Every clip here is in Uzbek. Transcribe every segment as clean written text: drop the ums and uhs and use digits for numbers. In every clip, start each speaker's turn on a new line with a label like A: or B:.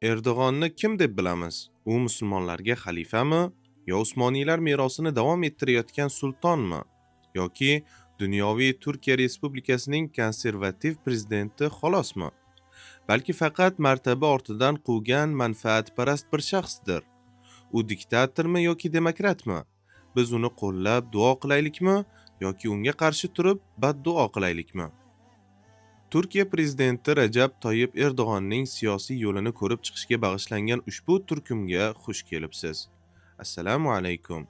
A: Erdo'g'onni kim deb bilamiz? U musulmonlarga xalifami yo Usmoniylar merosini davom ettirayotgan sultonmi yoki dunyoviy Turkiya Respublikasining konservativ prezidenti xolosmi? Balki faqat martaba ortidan quvgan manfaatparast bir shaxsdir. U diktatormi yoki demokratmi? Biz uni qo'llab duo qilaylikmi yoki unga qarshi turib badduo qilaylikmi? Turkiya prezidenti Rajab Toyib Erdo'g'onning siyosiy yo'lini ko'rib chiqishga bag'ishlangan ushbu turkumga xush kelibsiz. Assalomu alaykum.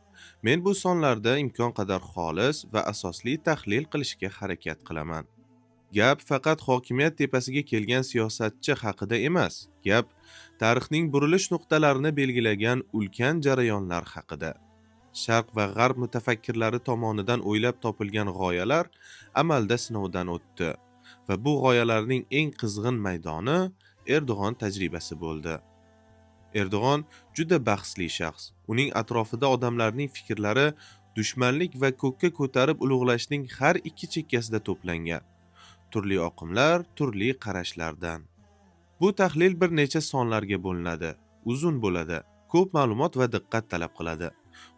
A: Men bu sonlarda imkon qadar xolis va asosli tahlil qilishga harakat qilaman. Gap faqat hokimiyat tepasiga kelgan siyosatchi haqida emas, gap tarixning burilish nuqtalarini belgilagan ulkan jarayonlar haqida. Sharq va g'arb mutafakkirlari tomonidan o'ylab topilgan g'oyalar amalda sinovdan o'tdi va bu g'oyalarning eng qizg'in maydoni Erdo'g'on tajribasi bo'ldi. Erdo'g'on juda bahsli shaxs. Uning atrofida odamlarning fikrlari dushmanlik va ko'kka ko'tarib ulug'lashning har ikki chekkasida to'plangan. Turli oqimlar, turli qarashlardan. Bu tahlil bir necha sonlarga bo'linadi, uzun bo'ladi, ko'p ma'lumot va diqqat talab qiladi.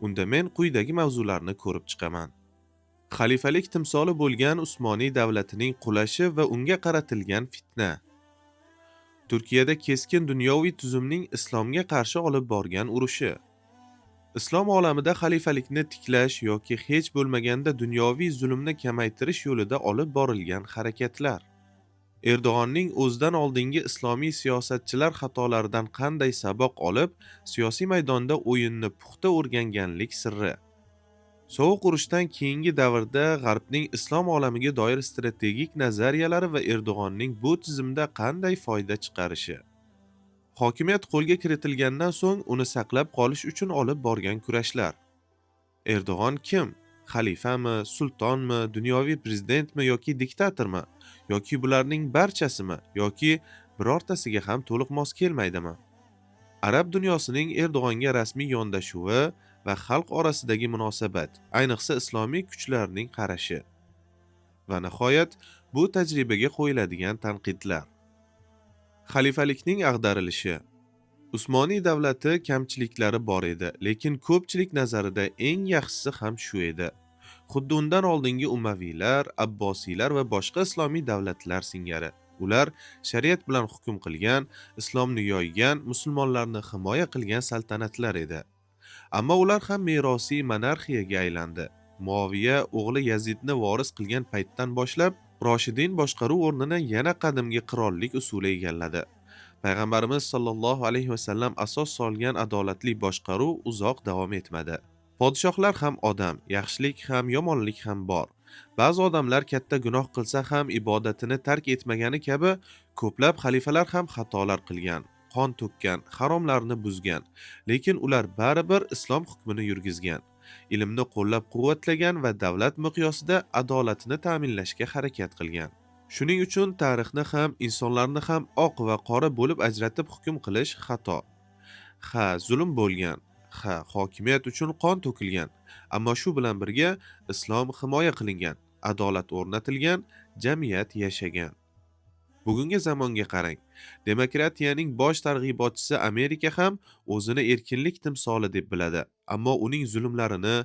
A: Unda men quyidagi mavzularni ko'rib chiqaman. Xalifalik timsoli bo'lgan Usmoniy davlatining qulashi va unga qaratilgan fitna. Turkiyada keskin dunyoviy tuzumning islomga qarshi olib borgan urushi. Islom olamida xalifalikni tiklash yoki hech bo'lmaganda dunyoviy zulmni kamaytirish yo'lida olib borilgan harakatlar. Erdo'g'onning o'zidan oldingi islomiy siyosatchilar xatolaridan qanday saboq olib, siyosiy maydonda o'yinni puxta o'rganganlik sirri. Sovuq urushdan keyingi davrda G'arbning islom olamiga doir strategik nazariyalari va Erdo'g'onning bu tizimda qanday foyda chiqarishi. Hokimiyat qo'lga kiritilgandan so'ng uni saqlab qolish uchun olib borgan kurashlar. Erdo'g'on kim? Xalifami, sultonmi, dunyoviy prezidentmi yoki diktatormi? Yoki bularning barchasimi yoki birortasiga ham to'liq mos kelmaydimi? Arab dunyosining Erdo'g'onga rasmiy yondashuvi va xalq orasidagi munosabat, ayniqsa islomiy kuchlarning qarashi. Va nihoyat bu tajribaga qo'yiladigan tanqidlar. Xalifalikning ag'darilishi. Usmoniy davlati kamchiliklari bor edi, lekin ko'pchilik nazarida eng yaxshisi ham shu edi. Xuddi undan oldingi Umaviylar, Abbosiylar va boshqa islomiy davlatlar singari. Ular shariat bilan hukm qilgan, islomni yoygan, musulmonlarni himoya qilgan saltanatlar edi. Ammo ular ham merosiy monarxiyaga aylandi. Muoviya o'g'li Yazidni voris qilgan paytdan boshlab Roshidin boshqaruv o'rnini yana qadimgi qirollik usuli egalladi. Payg'ambarimiz sollallohu alayhi vasallam asos solgan adolatli boshqaruv uzoq davom etmadi. Podshohlar ham odam, yaxshilik ham, yomonlik ham bor. Ba'zi odamlar katta gunoh qilsa ham ibodatini tark etmagani kabi, ko'plab xalifalar ham xatolar qilgan, qon to'kkan, haromlarni buzgan, lekin ular baribir islom hukmini yurgizgan, ilmni qo'llab-quvvatlagan va davlat miqyosida adolatni ta'minlashga harakat qilgan. Shuning uchun tarixni ham, insonlarni ham oq va qora bo'lib ajratib hukm qilish xato. Ha, zulm bo'lgan, ha, hokimiyat uchun qon to'kilgan, ammo shu bilan birga islom himoya qilingan, adolat o'rnatilgan, jamiyat yashagan. Bugungi zamonga qarang. Demokratiyaning bosh targ'ibotchisi Amerika ham o'zini erkinlik timsoli deb biladi. Ammo uning zulmlarini,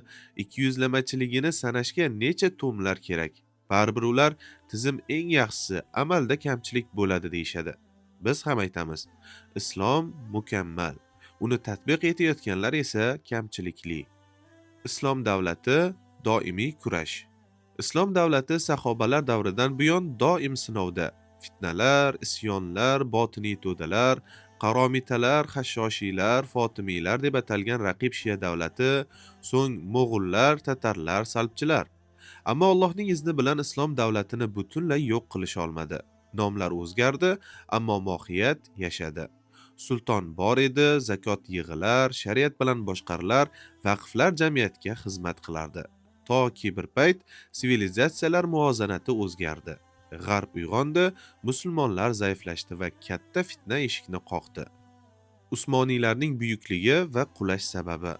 A: ikkiyuzlamachiligini sanashga necha tomlar kerak. Baribir ular tizim eng yaxshisi, amalda kamchilik bo'ladi deyishadi. Biz ham aytamiz, islom mukammal. Uni tatbiq etayotganlar esa kamchilikli. Islom davlati doimiy kurash. Islom davlati sahobalar davridan buyon doim sinovda. Fitnalar, isyonlar, botiniy to'dalar, qaromitalar, hashshoshiylar, fotimiylar deb atalgan raqib shia davlati, so'ng mo'g'ullar, tatarlar, salbchilar. Ammo Allohning izni bilan islom davlatini butunlay yo'q qilisha olmadi. Nomlar o'zgardi, ammo mohiyat yashadi. Sulton bor edi, zakot yig'ilar, shariat bilan boshqarilar, vaqflar jamiyatga xizmat qilardi. Toki bir payt sivilizatsiyalar muvozanati o'zgardi. G'arb uyg'ondi, musulmonlar zaiflashdi va katta fitna eshikni qoqdi. Usmoniylarning buyukligi va qulash sababi.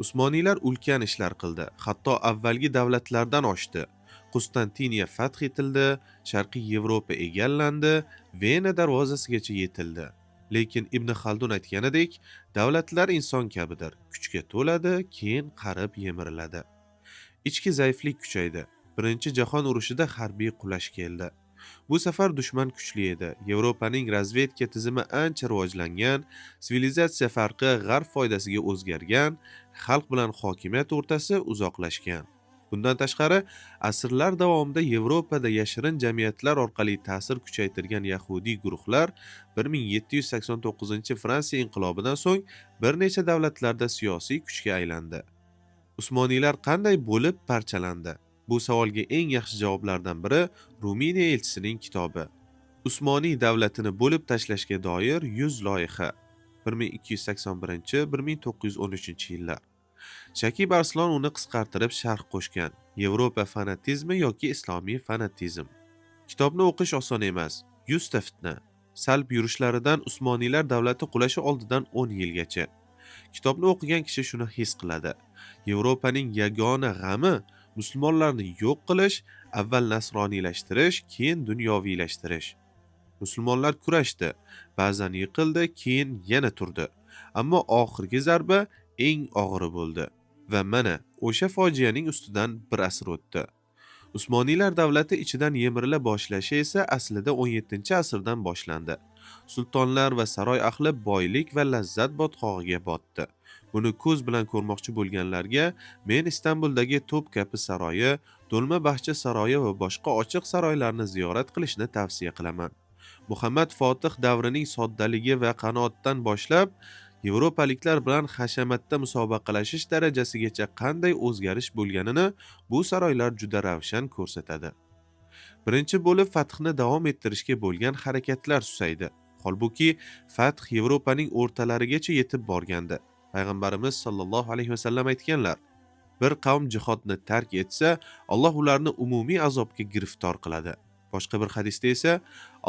A: Usmoniylar ulkan ishlar qildi, hatto avvalgi davlatlardan oshdi. Qustantiniya fath etildi, Sharqiy Yevropa egallandi, Vena darvozasigacha yetildi. Lekin Ibn Xaldun aytganidek, davlatlar inson kabidir, kuchga to'ladi, keyin qarib yemiriladi. Ichki zaiflik kuchaydi. Birinchi jahon urushida harbiy qulash keldi. Bu safar dushman kuchli edi. Yevropaning razvedka tizimi ancha rivojlangan, sivilizatsiya farqi g'arb foydasiga o'zgargan, xalq bilan hokimiyat o'rtasi uzoqlashgan. Bundan tashqari, asrlar davomida Yevropada yashirin jamiyatlar orqali ta'sir kuchaytirgan yahudiy guruhlar 1789-Fransiya inqilobidan so'ng bir necha davlatlarda siyosiy kuchga aylandi. Usmoniylar qanday bo'lib parchalandi? Bu savolga eng yaxshi javoblardan biri Ruminiya elchisining kitobi. Usmoniy davlatini bo'lib tashlashga doir 100 loyiha 1281-1913 yillar. Shakib Arslon uni qisqartirib sharh qo'shgan. Yevropa fanatizmi yoki islomiy fanatizm. Kitobni o'qish oson emas. 100 ta fitna. Salb yurishlaridan Usmoniylar davlati qulashi oldidan 10 yilgacha. Kitobni o'qigan kishi shuni his qiladi. Yevropaning yagona g'ami musulmonlarni yo'q qilish, avval nasroniylashtirish, keyin dunyoviylashtirish. Musulmonlar kurashdi, ba'zan yiqildi, keyin yana turdi. Ammo oxirgi zarba eng og'iri bo'ldi. Va mana o'sha fojianing ustidan bir asr o'tdi. Usmoniylar davlati ichidan yemirila boshlashi esa aslida 17-asrdan boshlandi. Sultonlar va saroy ahli boylik va lazzat botqog'iga botdi. Buni ko'z bilan ko'rmoqchi bo'lganlarga men Istanbuldagi Topkapi saroyi, Do'lma-Baxcha saroyi va boshqa ochiq saroylarni ziyorat qilishni tavsiya qilaman. Muhammad Fotih davrining soddaligi va qanoatdan boshlab yevropaliklar bilan hashamatda musobaqalashish darajasigacha qanday o'zgarish bo'lganini bu saroylar juda ravshan ko'rsatadi. Birinchi bo'lib fathni davom ettirishga bo'lgan harakatlar susaydi. Holbuki fath Yevropaning o'rtalarigacha yetib borgandi. Payg'ambarimiz sollallohu alayhi vasallam aytganlar: "Bir qavm jihodni tark etsa, Alloh ularni umumiy azobga giriftor qiladi." Boshqa bir hadisda esa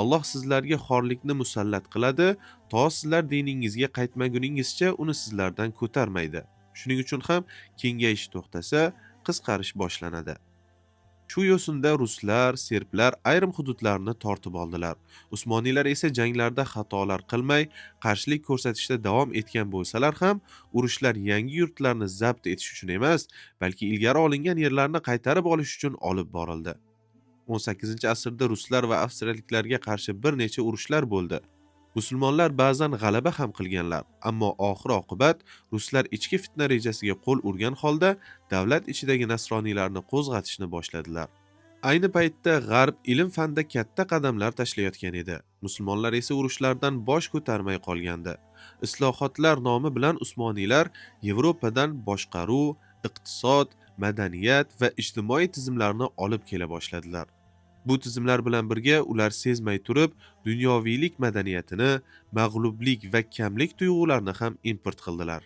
A: Alloh sizlarga xorlikni musallat qiladi, to sizlar diningizga qaytmaguningizcha uni sizlardan ko'tarmaydi. Shuning uchun ham kengayish to'xtasa, qisqarish boshlanadi. Shu yo'sinda ruslar, serblar ayrim hududlarni tortib oldilar. Usmoniylar esa janglarda xatolar qilmay, qarshilik ko'rsatishda davom etgan bo'lsalar ham, urushlar yangi yurtlarni zabt etish uchun emas, balki ilgari olingan yerlarni qaytarib olish uchun olib borildi. 18-asrda ruslar va avstriyaliklarga qarshi bir necha urushlar bo'ldi. Musulmonlar ba'zan g'alaba ham qilganlar, ammo oxir oqibat ruslar ichki fitna rejasiga qo'l urgan holda davlat ichidagi nasroniylarni qo'zg'atishni boshladilar. Ayni paytda G'arb ilm-fanda katta qadamlar tashlayotgan edi. Musulmonlar esa urushlardan bosh ko'tarmay qolgandi. Islohotlar nomi bilan Usmoniylar Yevropadan boshqaruv, iqtisod, madaniyat va ijtimoiy tizimlarni olib kela boshladilar. Bu tizimlar bilan birga ular sezmay turib dunyoviylik madaniyatini, mag'lublik va kamlik tuyg'ularini ham import qildilar.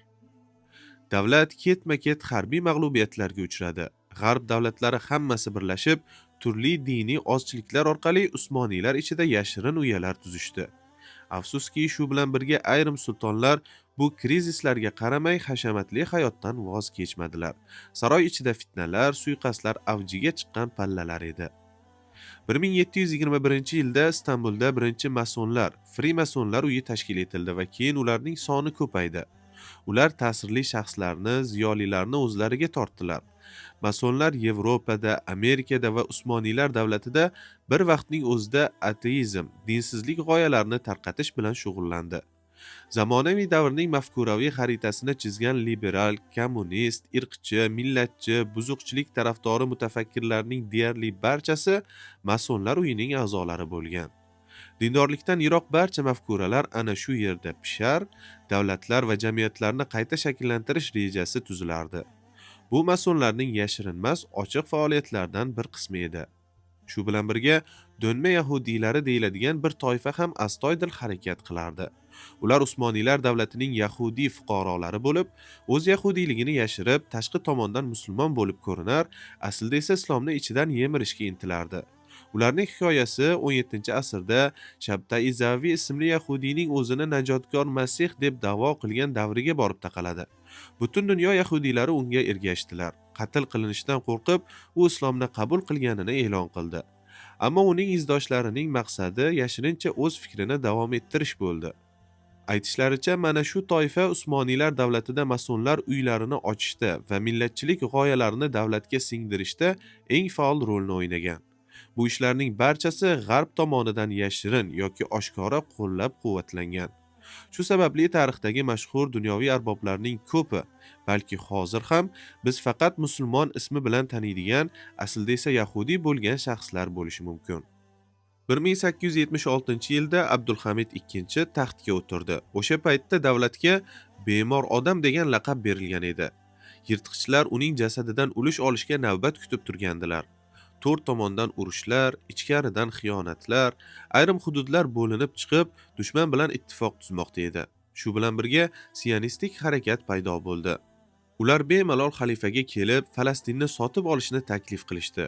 A: Davlat ketma-ket harbiy mag'lubiyatlarga uchradi. G'arb davlatlari hammasi birlashib, turli diniy ozchiliklar orqali Usmoniylar ichida yashirin uyalar tuzishdi. Afsuski, shu bilan birga ayrim sultonlar bu krizislarga qaramay hashamatli hayotdan voz kechmadilar. Saroy ichida fitnalar, suiqasdlar avjiga chiqqan pallalar edi. 1721-yilda Istanbulda birinchi masonlar, frimasonlar uyi tashkil etildi va keyin ularning soni ko'paydi. Ular ta'sirli shaxslarni, ziyolilarni o'zlariga tortdilar. Masonlar Yevropada, Amerikada va Usmoniylar davlatida bir vaqtning o'zida ateizm, dinsizlik g'oyalarini tarqatish bilan shug'ullandi. Zamonaviy davrning mafkuraviy xaritasini chizgan liberal, kommunist, irqchi, millatchi, buzuqchilik tarafdori mutafakkirlarning deyarli barchasi masonlar uyining a'zolari bo'lgan. Dindorlikdan yiroq barcha mafkuralar ana shu yerda pishar, davlatlar va jamiyatlarni qayta shakllantirish rejasi tuzilardi. Bu masonlarning yashirinmas, ochiq faoliyatlaridan bir qismi edi. Shu bilan birga do'nma yahudiylari deyiladigan bir toifa ham astoydil harakat qilardi. Ular Usmoniylar davlatining yahudiy fuqarolari bo'lib, o'z yahudiyligini yashirib, tashqi tomondan musulmon bo'lib ko'rinar, aslida esa islomni ichidan yemirishga intilardi. Ularning hikoyasi 17-asrda Shabtai Zaviy ismli yahudiyning o'zini najotkor Masih deb da'vo qilgan davriga borib taqaladi. Butun dunyo yahudiylari unga ergashdilar. Qatl qilinishidan qo'rqib, u islomni qabul qilganini e'lon qildi. Ammo uning izdoshlarining maqsadi yashirincha o'z fikrini davom ettirish bo'ldi. Aytishlaricha, mana shu toifa Usmoniylar davlatida masonlar uylarini ochishda va millatchilik g'oyalarini davlatga singdirishda eng faol rolni o'ynagan. Bu ishlarning barchasi G'arb tomonidan yashirin yoki oshkora qo'llab-quvvatlangan. Shu sababli tarixdagi mashhur dunyoviy arboblarning ko'pi, balki hozir ham biz faqat musulmon ismi bilan taniydigan, aslida esa yahudiy bo'lgan shaxslar bo'lishi mumkin. 1876-yilda Abdulhamid II taxtga o'tirdi. O'sha paytda davlatga bemor odam degan laqab berilgan edi. Yirtqichlar uning jasadidan ulush olishga navbat kutib turgandilar. To'rt tomondan urushlar, ichkaridan xiyonatlar, ayrim hududlar bo'linib chiqib, dushman bilan ittifoq tuzmoqda edi. Shu bilan birga sionistik harakat paydo bo'ldi. Ular bemalol xalifaga kelib, Falastinni sotib olishni taklif qilishdi.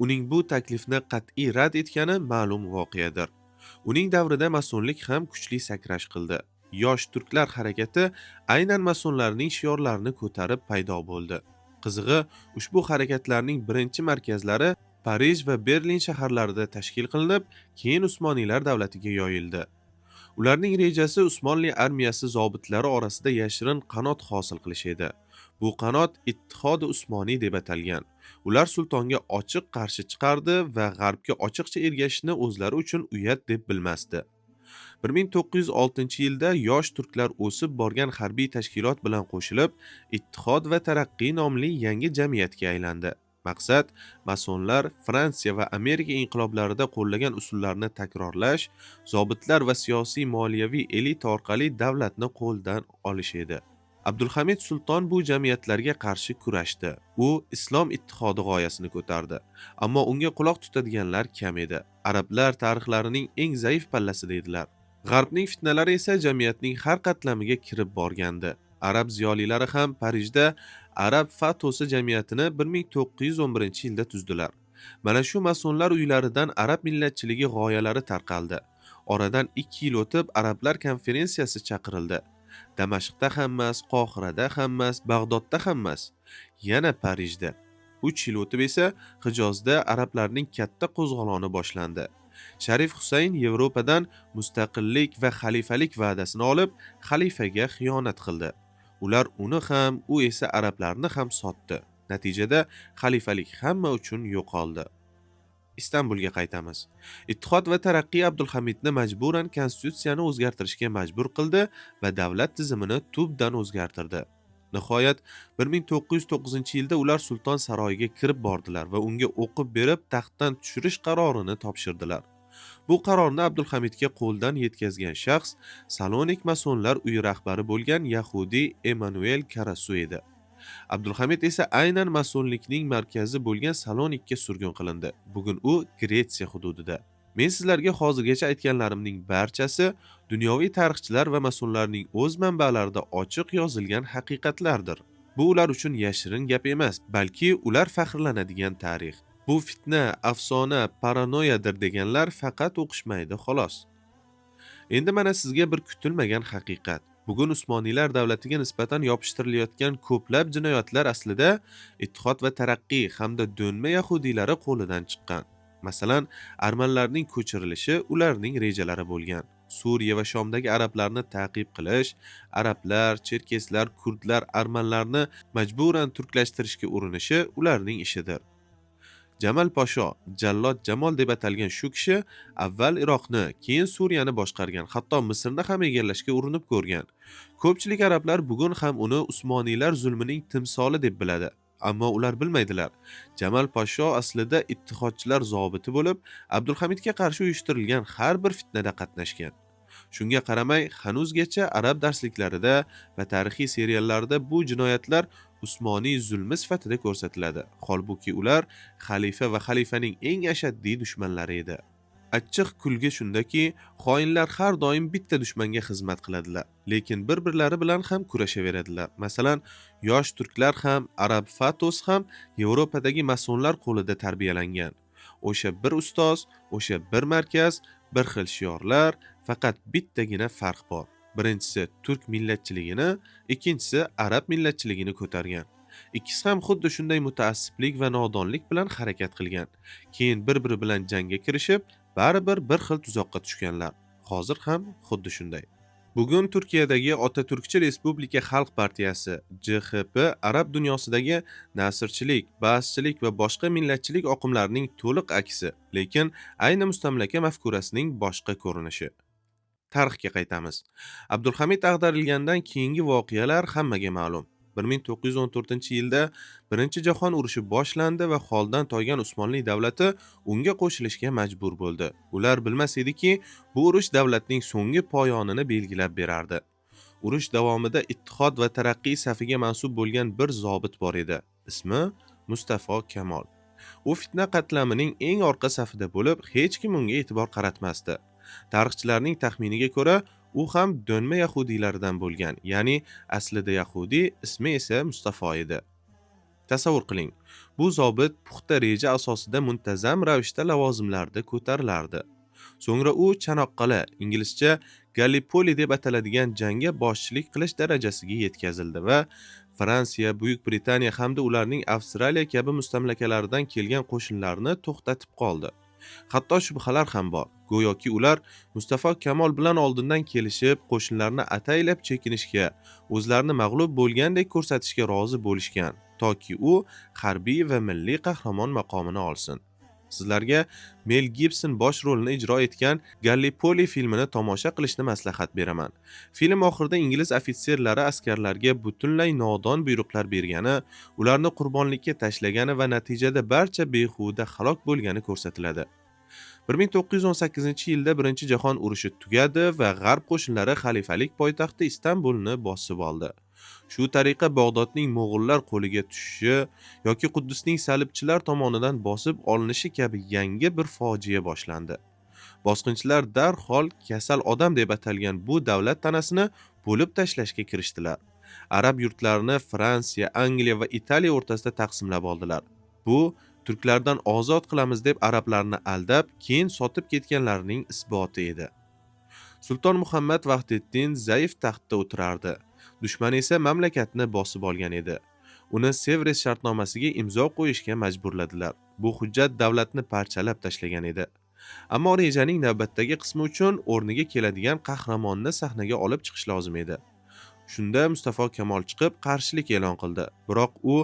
A: Uning bu taklifni qat'iy rad etgani ma'lum voqeadir. Uning davrida masonlik ham kuchli sakrash qildi. Yosh turklar harakati aynan masonlarning shiorlarini ko'tarib paydo bo'ldi. Qizig'i, ushbu harakatlarning birinchi markazlari Parij va Berlin shaharlarida tashkil qilinib, keyin Usmoniylar davlatiga yoyildi. Ularning rejasi Usmonli armiyasi zobitlari orasida yashirin qanot hosil qilish edi. Bu qanot Ittihodi Usmoniy deb atalgan. Ular sultonga ochiq qarshi chiqardi va G'arbga ochiqcha ergashishni o'zlari uchun uyat deb bilmasdi. 1906-yilda yosh turklar o'sib borgan harbiy tashkilot bilan qo'shilib, Ittihod va Taraqqiy nomli yangi jamiyatga aylandi. Maqsad masonlar Fransiya va Amerika inqiloblarida qo'llagan usullarni takrorlash, zobitlar va siyosiy moliyaviy elita orqali davlatni qo'ldan olish edi. Abdulhamid sulton bu jamiyatlarga qarshi kurashdi. U Islom ittihodi g'oyasini ko'tardi. Ammo unga quloq tutadiganlar kam edi. Arablar tarixlarining eng zaif pallasida edilar. G'arbning fitnalari esa jamiyatning har qatlamiga kirib borgandi. Arab ziyolilari ham Parijda Arab Fatosi jamiyatini 1911-yilda tuzdilar. Mana shu masonlar uylaridan arab millatchiligi g'oyalari tarqaldi. Oradan 2 yil o'tib arablar konferensiyasi chaqirildi. Damashqda ham emas, Qohirada ham emas, Bag'dodda ham emas, yana Parijda. 3 yil o'tib esa Hijozda arablarning katta qo'zg'oloni boshlandi. Sharif Husayn Yevropadan mustaqillik va xalifalik va'dasini olib, xalifaga xiyonat qildi. Ular uni ham, u esa arablarni ham sotdi. Natijada xalifalik hamma uchun yo'qoldi. Istanbulga qaytamiz. Ittihod va Taraqqiy Abdulhamidni majburan konstitutsiyani o'zgartirishga majbur qildi va davlat tizimini tubdan o'zgartirdi. Nihoyat 1909-yilda ular sulton saroyiga kirib bordilar va unga o'qib berib taxtdan tushirish qarorini topshirdilar. Bu qarorni Abdulhamidga qo'ldan yetkazgan shaxs Salonik masonlar uyi rahbari bo'lgan yahudiy Emanuel Karasu edi. Abdulhamid esa aynan masonlikning markazi bo'lgan Salonikka surgun qilindi. Bugun u Gretsiya hududida. Men sizlarga hozirgacha aytganlarimning barchasi dunyoviy tarixchilar va masonlarning o'z manbalarida ochiq yozilgan haqiqatlardir. Bu ular uchun yashirin gap emas, balki ular faxrlanadigan tarix. Bu fitna, afsona, paranoyadir deganlar faqat o'qishmaydi, xolos. Endi mana sizga bir kutilmagan haqiqat. Bugun Usmoniylar davlatiga nisbatan yopishtirilayotgan ko'plab jinoyatlar aslida Ittihod va Taraqqiy hamda do'nma yahudiylari qo'lidan chiqqan. Masalan, armanlarning ko'chirilishi ularning rejalari bo'lgan. Suriya va Shomdagi arablarni ta'qib qilish, arablar, cherkeslar, kurdlar, armanlarni majburan turklashtirishga urinishi ularning ishidir. Jamal Pasho, Jallod Jamol deb atalgan shu kishi avval Iroqni, keyin Suriyani boshqargan, hatto Misrni ham egallashga urinib ko'rgan. Ko'pchilik arablar bugun ham uni Usmoniylar zulmining timsoli deb biladi. Ammo ular bilmaydilar. Jamal Pasho aslida ittihodchilar zobiti bo'lib, Abdulhamidga qarshi uyushtirilgan har bir fitnada qatnashgan. Shunga qaramay, hanuzgacha arab darsliklarida va tarixiy seriallarda bu jinoyatlar Usmoniy zulmi sifatida ko'rsatiladi. Holbuki ular xalifa va xalifaning eng ashaddiy dushmanlari edi. Achchiq kulgi shundaki, xoinlar har doim bitta dushmanga xizmat qiladilar, lekin bir-birlari bilan ham kurashaveradilar. Masalan, yosh turklar ham, arab fatos ham Yevropadagi masonlar qo'lida tarbiyalangan. O'sha bir ustoz, o'sha bir markaz, bir xil shiorlar, faqat bittagina farq bor. Birinchisi turk millatchiligini, ikkinchisi arab millatchiligini ko'targan. Ikkisi ham xuddi shunday mutaassiblik va nodonlik bilan harakat qilgan. Keyin bir-biri bilan jangga kirishib, baribir bir xil tuzoqqa tushganlar. Hozir ham xuddi shunday. Bugun Turkiyadagi Otaturkchi Respublika Xalq partiyasi CHP arab dunyosidagi nasrchilik, ba'schilik va boshqa millatchilik oqimlarining to'liq aksi, lekin ayni mustamlaka mafkurasining boshqa ko'rinishi. Tarixga qaytamiz. Abdulhamid ag'darilgandan keyingi voqealar hammaga ma'lum. 1914-yilda Birinchi jahon urushi boshlandi va holdan toygan Usmonli davlati unga qo'shilishga majbur bo'ldi. Ular bilmas ediki, bu urush davlatning so'nggi poyonini belgilab berardi. Urush davomida Ittihod va Taraqqiy safiga mansub bo'lgan bir zobit bor edi. Ismi Mustafo Kamol. U fitna qatlamining eng orqa safida bo'lib, hech kim unga e'tibor qaratmasdi. Tarixchilarning taxminiga ko'ra, u ham do'nma yahudiylaridan bo'lgan, ya'ni aslida yahudiy, ismi esa Mustafo edi. Tasavvur qiling, bu zobit puxta reja asosida muntazam ravishda lavozimlarda ko'tarilardi. So'ngra u Chanoqqal'a, inglizcha Gallipoli deb ataladigan jangga boshchilik qilish darajasiga yetkazildi va Fransiya, Buyuk Britaniya hamda ularning Avstraliya kabi mustamlakalaridan kelgan qo'shinlarni to'xtatib qoldi. Hatto shubhalar ham bor. Go'yoki ular Mustafo Kamol bilan oldindan kelishib, qo'shinlarni ataylab chekinishga, o'zlarini mag'lub bo'lgandek ko'rsatishga rozi bo'lishgan, toki u harbiy va milliy qahramon maqomini olsin. Sizlarga Mel Gibson bosh rolini ijro etgan Gallipoli filmini tomosha qilishni maslahat beraman. Film oxirida ingliz ofitserlari askarlarga butunlay nodon buyruqlar bergani, ularni qurbonlikka tashlagani va natijada barcha behuda halok bo'lgani ko'rsatiladi. 1918-yilda Birinchi jahon urushi tugadi va g'arb qo'shinlari xalifalik poytaxti Istanbulni bosib oldi. Shu tariqa Bag'dodning mo'g'ullar qo'liga tushishi yoki Quddusning salibchilar tomonidan bosib olinishi kabi yangi bir fojia boshlandi. Bosqinchilar darhol kasal odam deb atalgan bu davlat tanasini bo'lib tashlashga kirishdilar. Arab yurtlarini Fransiya, Angliya va Italiya o'rtasida taqsimlab oldilar. Bu turklardan ozod qilamiz deb arablarni aldab, keyin sotib ketganlarining isboti edi. Sulton Muhammad Vahdiddin zaif taxtda o'tirardi. Dushman esa mamlakatni bosib olgan edi. Uni Sevres shartnomasiga imzo qo'yishga majburladilar. Bu hujjat davlatni parchalab tashlagan edi. Ammo rejaning navbatdagi qismi uchun o'rniga keladigan qahramonni sahnaga olib chiqish lozim edi. Shunda Mustafo Kamol chiqib qarshilik e'lon qildi. Biroq u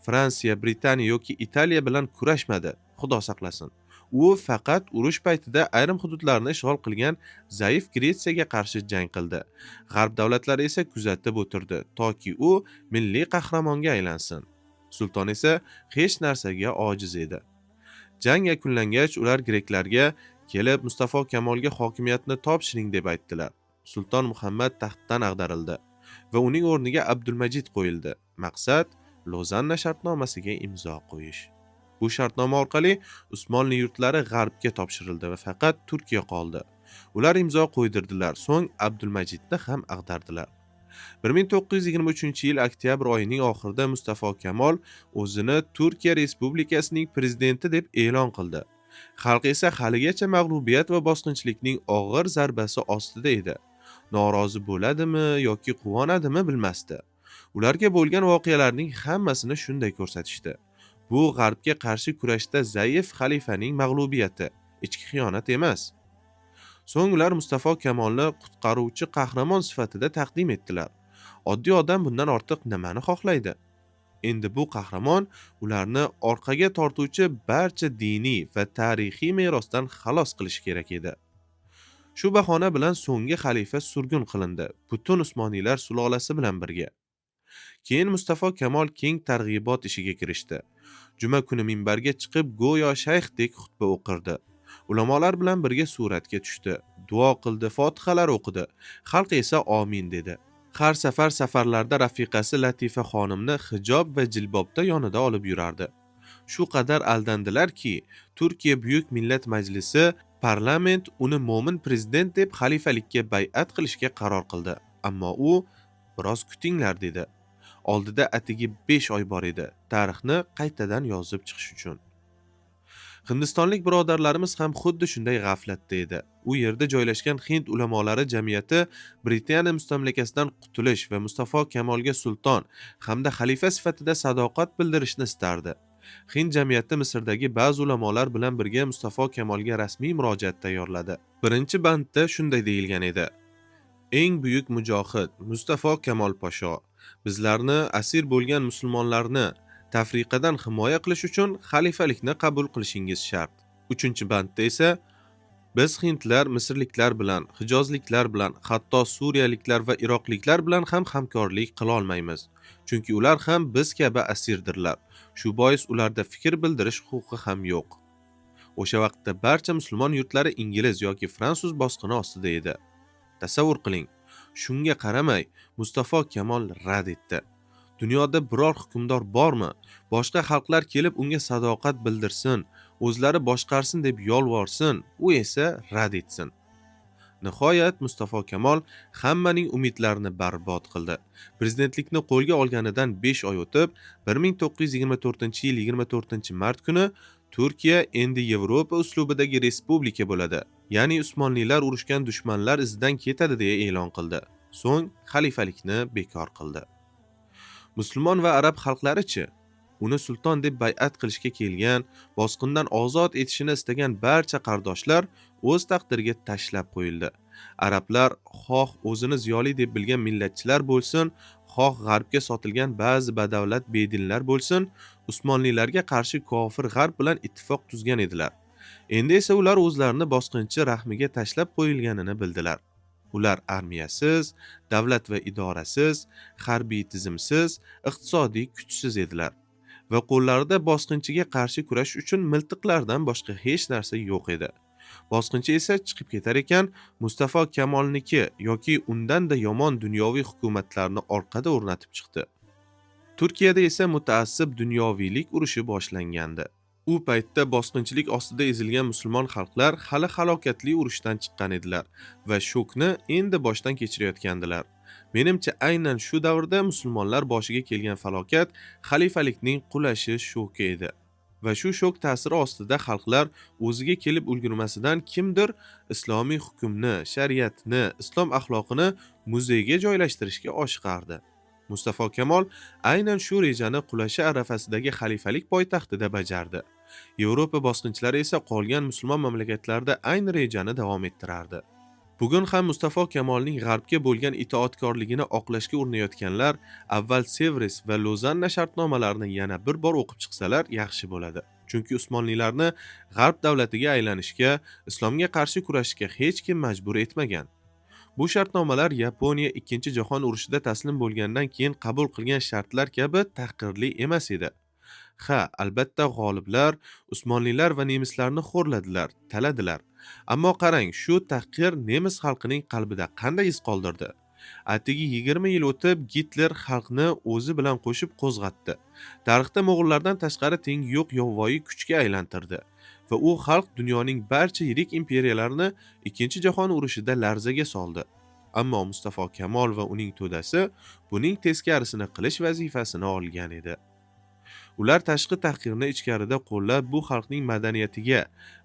A: Fransiya, Britaniya yoki Italiya bilan kurashmadi, Xudo saqlasin. U faqat urush paytida ayrim hududlarni ishg'ol qilgan zaif Gretsiyaga qarshi jang qildi. G'arb davlatlari esa kuzatib o'tirdi, toki u milliy qahramonga aylansin. Sulton esa hech narsaga ojiz edi. Jang yakunlangach, ular greklarga kelib Mustafo Kamolga hokimiyatni topshiring deb aytdilar. Sulton Muhammad taxtdan ag'darildi va uning o'rniga Abdulmajid qo'yildi. Maqsad Lozanna shartnomasiga imzo qo'yish. Bu shartnoma orqali Usmonli yurtlari g'arbga topshirildi va faqat Turkiya qoldi. Ular imzo qo'ydirdilar, so'ng Abdulmajidni ham ag'dardilar. 1923-yil oktyabr oyining oxirida Mustafo Kamol o'zini Turkiya Respublikasining prezidenti deb e'lon qildi. Xalq esa haligacha mag'lubiyat va bosqinchilikning og'ir zarbasi ostida edi. Norozi bo'ladimi yoki quvonadimi bilmasdi. Ularga bo'lgan voqealarning hammasini shunday ko'rsatishdi. Bu g'arbga qarshi kurashda zaif xalifaning mag'lubiyati, ichki xiyonat emas. So'ng ular Mustafo Kamolni qutqaruvchi qahramon sifatida taqdim etdilar. Oddiy odam bundan ortiq nimani xohlaydi? Endi bu qahramon ularni orqaga tortuvchi barcha diniy va tarixiy merosdan xalos qilishi kerak edi. Shu bahona bilan so'nggi xalifa surgun qilindi, butun Usmoniylar sulolasi bilan birga. Keyin Mustafo Kamol keng targ'ibot ishiga kirishdi. Juma kuni minbarga chiqib, go'yo shayxdek xutba o'qirdi. Ulamolar bilan birga suratga tushdi, duo qildi, fotihalar o'qidi. Xalq esa omin dedi. Har safar safarlarda rafiqasi Latifa xonimni hijob va jilbobda yonida olib yurardi. Shu qadar aldandilarki, Turkiya Buyuk Millat Majlisi parlament uni mo'min prezident deb xalifalikka bay'at qilishga qaror qildi. Ammo u biroz kutinglar dedi. Oldida atigi 5 oy bor edi, tarixni qaytadan yozib chiqish uchun. Hindistonlik birodarlarimiz ham xuddi shunday g'aflatda edi. U yerda joylashgan hind ulamolari jamiyati Britaniya mustamlakasidan qutulish va Mustafo Kamolga sulton hamda xalifa sifatida sadoqat bildirishni istardi. Hind jamiyati Misrdagi ba'zi ulamolar bilan birga Mustafo Kamolga rasmiy murojaat tayyorladi. Birinchi bandda shunday deyilgan edi: Eng buyuk mujohid Mustafo Kamol Pasho, bizlarni, asir bo'lgan musulmonlarni tafriqadan himoya qilish uchun xalifalikni qabul qilishingiz shart. 3-bandda esa biz hindlar, misrliklar bilan, hijozliklar bilan, hatto suriyaliklar va iroqliklar bilan ham hamkorlik qila olmaymiz. Chunki ular ham biz kabi asirdirlar. Shu bois ularda fikr bildirish huquqi ham yo'q. O'sha vaqtda barcha musulmon yurtlari ingliz yoki fransuz bosqini ostida edi. Tasavvur qiling, shunga qaramay Mustafo Kamol rad etdi. Dunyoda biror hukmdor bormi, boshqa xalqlar kelib unga sadoqat bildirsin, o'zlari boshqarsin deb yolvorsin, u esa rad etsin. Nihoyat Mustafo Kamol hammaning umidlarini barbod qildi. Prezidentlikni qo'lga olganidan 5 oy o'tib, 1924-yil 24-mart kuni Turkiya endi Yevropa uslubidagi respublika bo'ladi. Ya'ni Usmonlilar urushgan dushmanlar izidan ketadi deya e'lon qildi. So'ng xalifalikni bekor qildi. Musulmon va arab xalqlari-chi? Uni sulton deb bay'at qilishga kelgan, bosqindan ozod etishini istagan barcha qardoshlar o'z taqdiriga tashlab qo'yildi. Arablar xoh o'zini ziyoli deb bilgan millatchilar bo'lsin, xoh g'arbga sotilgan ba'zi badavlat bedinlar bo'lsin, Usmonlilarga qarshi kofir g'arb bilan ittifoq tuzgan edilar. Endi esa ular o'zlarini bosqinchi rahmiga tashlab qo'yilganini bildilar. Ular armiyasiz, davlat va idorasiz, harbiy tizimsiz, iqtisodiy kuchsiz edilar va qo'llarida bosqinchiga qarshi kurash uchun miltiqlardan boshqa hech narsa yo'q edi. Bosqinchi esa chiqib ketar ekan, Mustafo Kamolniki yoki undan-da yomon dunyoviy hukumatlarni orqada o'rnatib chiqdi. Turkiyada esa mutaassib dunyoviylik urushi boshlangandi. U paytda bosqinchilik ostida ezilgan musulmon xalqlar hali halokatli urushdan chiqqan edilar va shokni endi boshdan kechirayotgandilar. Menimcha, aynan shu davrda musulmonlar boshiga kelgan falokat xalifalikning qulashi shoki edi. Va shu shok ta'siri ostida xalqlar o'ziga kelib ulgurmasidan kimdir islomiy hukmni, shariatni, islom axloqini muzeyga joylashtirishga oshiqardi. Mustafo Kamol aynan shu rejani qulashi arafasidagi xalifalik poytaxtida bajardi. Yevropa bosqinchilari esa qolgan musulmon mamlakatlarida ayni rejani davom ettirardi. Bugun ham Mustafo Kamolning g'arbga bo'lgan itoatkorligini oqlashga urinayotganlar avval Sevres va Lozanna shartnomalarini yana bir bor o'qib chiqsalar yaxshi bo'ladi. Chunki Usmonlilarni g'arb davlatiga aylanishga, islomga qarshi kurashishga hech kim majbur etmagan. Bu shartnomalar Yaponiya 2-jahon urushida taslim bo'lgandan keyin qabul qilgan shartlar kabi tahqirli emas edi. Ha, albatta g'oliblar Usmonlilar va nemislarni xo'rladilar, taladilar. Ammo qarang, shu tahqir nemis xalqining qalbida qanday iz qoldirdi? Atigi 20 yil o'tib Gitler xalqni o'zi bilan qo'shib qo'zg'atdi. Tarixda mo'g'ullardan tashqari tengi yo'q yovvoyi kuchga aylantirdi va u xalq dunyoning barcha yirik imperiyalarini 2-jahon urushida larzaga soldi. Ammo Mustafo Kamol va uning to'dasi buning teskarisini qilish vazifasini olgan edi. Ular tashqi tahqirni ichkarida qo'llab, bu xalqning madaniyatiga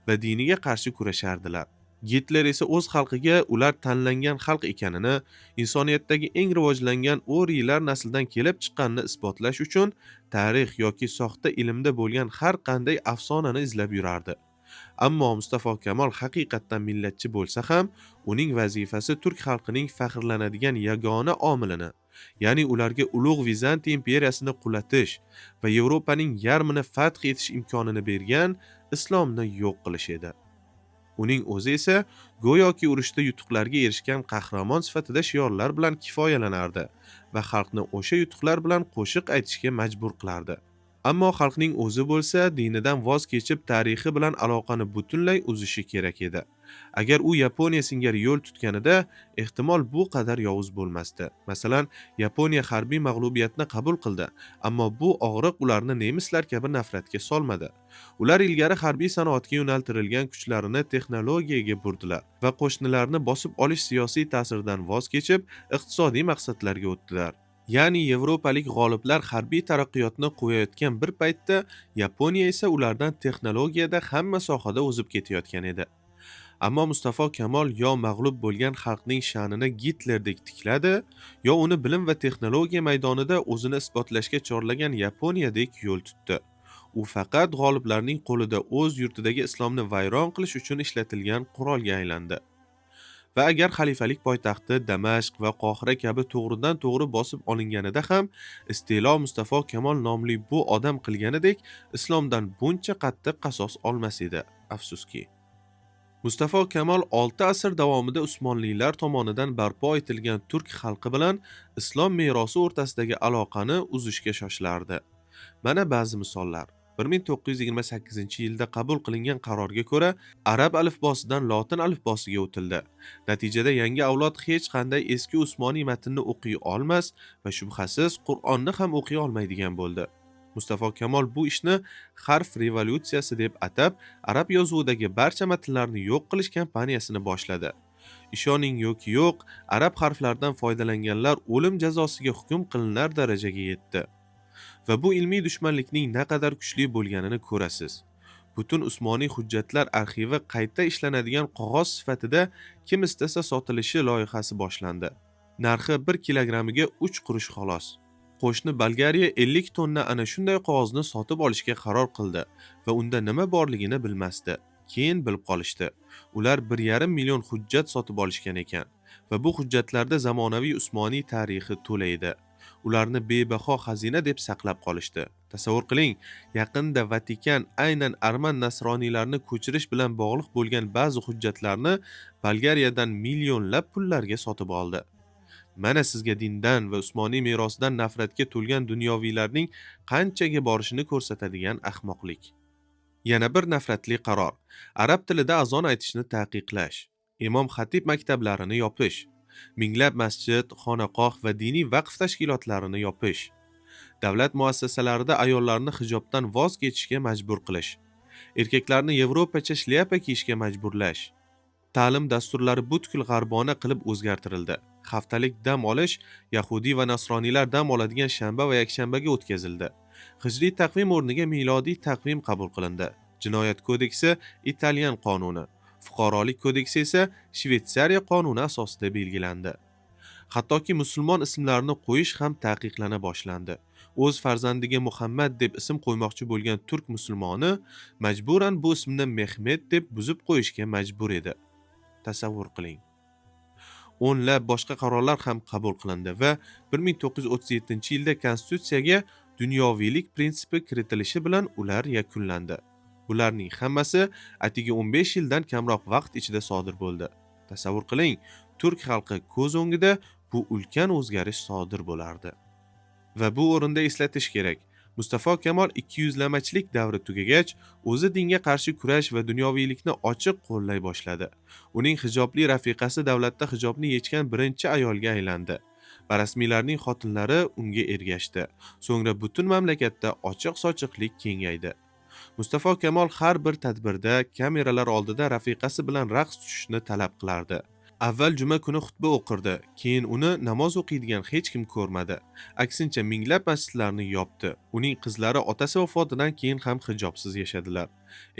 A: va diniga qarshi kurashardilar. Gitler esa o'z xalqiga ular tanlangan xalq ekanini, insoniyatdagi eng rivojlangan oriylar naslidan kelib chiqqanini isbotlash uchun tarix yoki soxta ilmda bo'lgan har qanday afsonani izlab yurardi. Ammo Mustafo Kamol haqiqatdan millatchi bo'lsa ham, uning vazifasi turk xalqining faxrlanadigan yagona omilini, ya'ni ularga ulug' Vizantiya imperiyasini qulatish va Yevropaning yarmini fath etish imkonini bergan islomni yo'q qilish edi. Uning o'zi esa go'yoki urushda yutuqlarga erishgan qahramon sifatida shiorlar bilan kifoyalanardi va xalqni o'sha yutuqlar bilan qo'shiq aytishga majbur qilardi. Ammo xalqning o'zi bo'lsa dinidan voz kechib, tarixi bilan aloqani butunlay uzishi kerak edi. Agar u Yaponiya singari yo'l tutganida, ehtimol bu qadar yovuz bo'lmasdi. Masalan, Yaponiya harbiy mag'lubiyatni qabul qildi, ammo bu og'riq ularni nemislar kabi nafratga solmadi. Ular ilgari harbiy sanoatga yo'naltirilgan kuchlarini texnologiyaga burdilar va qo'shnilarni bosib olish siyosiy ta'siridan voz kechib, iqtisodiy maqsadlarga o'tdilar. Ya'ni yevropalik g'oliblar harbiy taraqqiyotni qo'yayotgan bir paytda Yaponiya esa ulardan texnologiyada hamma sohada o'zib ketayotgan edi. Ammo Mustafo Kamol yo mag'lub bo'lgan xalqning sha'nini Gitlerdek tikladi, yo uni bilim va texnologiya maydonida o'zini isbotlashga chorlagan Yaponiyadek yo'l tutdi. U faqat g'oliblarning qo'lida o'z yurtidagi islomni vayron qilish uchun ishlatilgan qurolga aylandi. Va agar xalifalik poytaxti Damashq va Qohira kabi to'g'ridan to'g'ri bosib olinganida ham istilo Mustafo Kamol nomli bu odam qilganidek islomdan buncha qattiq qasos olmas edi, afsuski. Mustafo Kamol 6 asr davomida Usmonlilar tomonidan barpo etilgan turk xalqi bilan islom merosi o'rtasidagi aloqani uzishga shoshilardi. Mana ba'zi misollar. 1928-yilda qabul qilingan qarorga ko'ra, arab alifbosidan lotin alifbosiga o'tildi. Natijada yangi avlod hech qanday eski Usmoniy matnni o'qiy olmas va shubhasiz Qur'onni ham o'qiy olmaydigan bo'ldi. Mustafo Kamol bu ishni harf revolyutsiyasi deb atab, arab yozuvidagi barcha matnlarni yo'q qilish kampaniyasini boshladi. Ishoning yoki yo'q, arab harflaridan foydalanganlar o'lim jazosiga hukm qilinar darajaga yetdi. Va bu ilmiy dushmanlikning naqadar kuchli bo'lganini ko'rasiz. Butun Usmoniy hujjatlar arxivi qayta ishlanadigan qog'oz sifatida kim istasa sotilishi loyihasi boshlandi. Narxi 1 kilogrammiga 3 qurush xolos. Qo'shni Bolgariya 50 tonna ana shunday qog'ozni sotib olishga qaror qildi va unda nima borligini bilmasdi. Keyin bilib qolishdi. Ular 1,5 million hujjat sotib olishgan ekan va bu hujjatlarda zamonaviy Usmoniy tarixi to'la edi. Ularni bebaho xazina deb saqlab qolishdi. Tasavvur qiling, yaqinda Vatikan aynan arman nasroniylarini ko'chirish bilan bog'liq bo'lgan ba'zi hujjatlarni Bolgariyadan millionlab pullarga sotib oldi. Mana sizga dindan va Usmoniy merosidan nafratga to'lgan dunyoviylarning qanchaga borishini ko'rsatadigan ahmoqlik. Yana bir nafratli qaror: arab tilida azon aytishni taqiqlash, imom xatib maktablarini yopish, minglab masjid, xonaqoh va diniy vaqf tashkilotlarini yopish, davlat muassasalarida ayollarni hijobdan voz kechishga majbur qilish, erkaklarni yevropacha shlyapa kiyishga majburlash. Ta'lim dasturlari butkul g'arbona qilib o'zgartirildi. Haftalik dam olish yahudiy va nasroniylar dam oladigan shanba va yakshanbaga o'tkazildi. Hijriy taqvim o'rniga milodiy taqvim qabul qilindi. Jinoyat kodeksi italyan qonuni, fuqarolik kodeksi esa Shvetsariya qonuni asosida belgilandi. Hattoki musulmon ismlarini qo'yish ham taqiqlana boshlandi. O'z farzandiga Muhammad deb ism qo'ymoqchi bo'lgan turk musulmoni majburan bu ismni Mehmet deb buzib qo'yishga majbur edi. Tasavvur qiling. O'nlab boshqa qarorlar ham qabul qilindi va 1937-yilda konstitutsiyaga dunyoviylik prinsipi kiritilishi bilan ular yakunlandi. Bularning hammasi atigi 15 yildan kamroq vaqt ichida sodir bo'ldi. Tasavvur qiling, turk xalqi ko'z o'ngida bu ulkan o'zgarish sodir bo'lardi. Va bu o'rinda eslatish kerak, Mustafo Kamol ikkiyuzlamachilik davri tugagach, o'zi dinga qarshi kurash va dunyoviylikni ochiq qo'llay boshladi. Uning hijobli rafiqasi davlatda hijobni yechgan birinchi ayolga aylandi va rasmiylarning xotinlari unga ergashdi. So'ngra butun mamlakatda ochiq-sochiqlik kengaydi. Mustafo Kamol har bir tadbirda kameralar oldida rafiqasi bilan raqs tushishni talab qilardi. Avval juma kuni xutba o'qirdi, keyin uni namoz o'qiydigan hech kim ko'rmadi. Aksincha minglab masjidlarni yopdi. Uning qizlari otasi vafotidan keyin ham hijobsiz yashadilar.